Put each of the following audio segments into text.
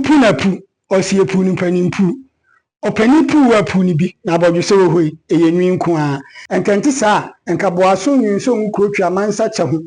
Wopu na pu, ɔse yɛpu no mpanin pu. Ɔpanin pu wo apu no bi, na abɔdwesɛ wɔ hɔ yi, ɛyɛ nwi nko ara. Nka ɛnte saa a, nka Boaso Nwensɔ ngu kuro twe amansa kyɛ ho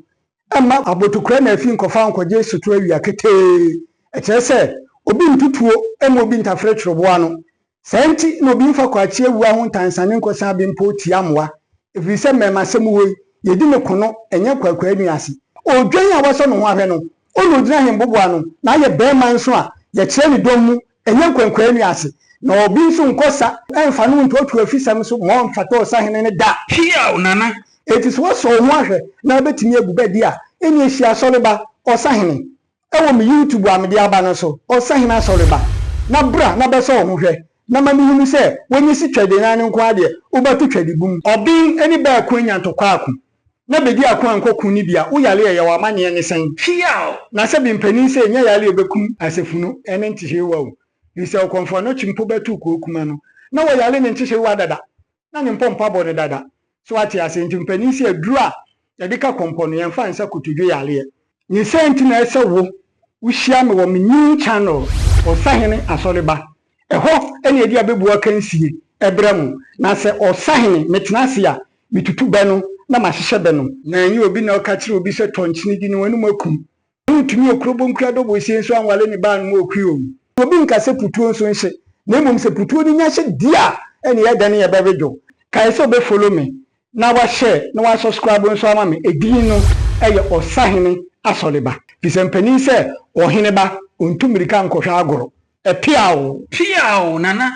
mma abotokura na afi nkɔfa nkɔgye soto awia ketee. Ɛkyerɛ sɛ, obi nto tuo mma obi ntafere twerɛboɔ ano. Saa nti na obi mfa kwakye awua ho ntansane nkɔsa abempɔw tia mmoa, ɛfiri sɛ mmarimasɛm wɔ yi, yɛdi no kono, ɛnyɛ kwaakwaanua ase. Odwan a wɔasɔ ne ho ahwɛ no, ɔna ɔgyina ahemboboa ano, na ayɛ barima nso a, yɛkyerɛ ne dɔm mu, ɛnyɛ nkwankwaanua ase. Na obi nso nkɔ sa mfa ne ho ntoatoa afisɛm so ma ɔmfata ɔsahene no da. Piaw, Nana! Enti sɛ woasɔ wo ho ahwɛ na wobɛtumi abu bɛ de a, ɛnneɛ hyia asɔreba, ɔsahene. Wɔ me YouTube a mede aba no so, Ɔsahene Asɔreba, na bra na bɛsɔ wo ho hwɛ, na ma menhunu sɛ w'ani si twɛdenan no nko ara deɛ, wobɛto twɛdebum. Ɔben ne bɛɛko anya ntɔkwa ako, na bedi ako ankɔ ko no bi a, wo yare a ɛyɛ wo amaneɛ ne sɛn? Piaw! Na sɛ bi mpanin sɛ ɛnyɛ yare a ɛbɛkum asafunu ne nkyehyerewa o, firi sɛ ɔkɔmfoɔ anɔkye mpo bɛtoo koo kuma no, na wɔyare ne nkyehyerewa dada. Na ne mpɔmpɔ abɔ no dada. So wate aseɛ? Nti mpanin se aduro a yɛde ka kɔmpɔ no, yɛmfa nsa kotodwe yareɛ. Ne saa nti na ɛsɛ wo wohyia me wɔ me new channel Ɔsahene Asɔreba. Ɛhɔ na yɛde abɛbuo akansie brɛ mo. Na sɛ Ɔsahene metena ase a, metutu bɛ no na mahyehyɛ bɛ no. Na ɛnyɛ obi na ɔka kyerɛ obi sɛ tɔ nkyene di na w'anom akum. Wontumi okuro bonkua dɔ bosie nso anwale ne ba anoma okui o. Obi nka sɛ putuo nso nhye, na mmom sɛ putuo no nya hye deɛ a, ɛne ɛdɛ ne ɛbɛwe dwo. Kae sɛ wobɛ follow me na wa share na wa subscribe nso ama me, edin no yɛ Ɔsahene Asɔreba. Fisɛ mpanin sɛ ɔhene ba, ɔntu mmirika nkɔhwɛ agorɔ. Ɛpeaw! Peaw, Nana!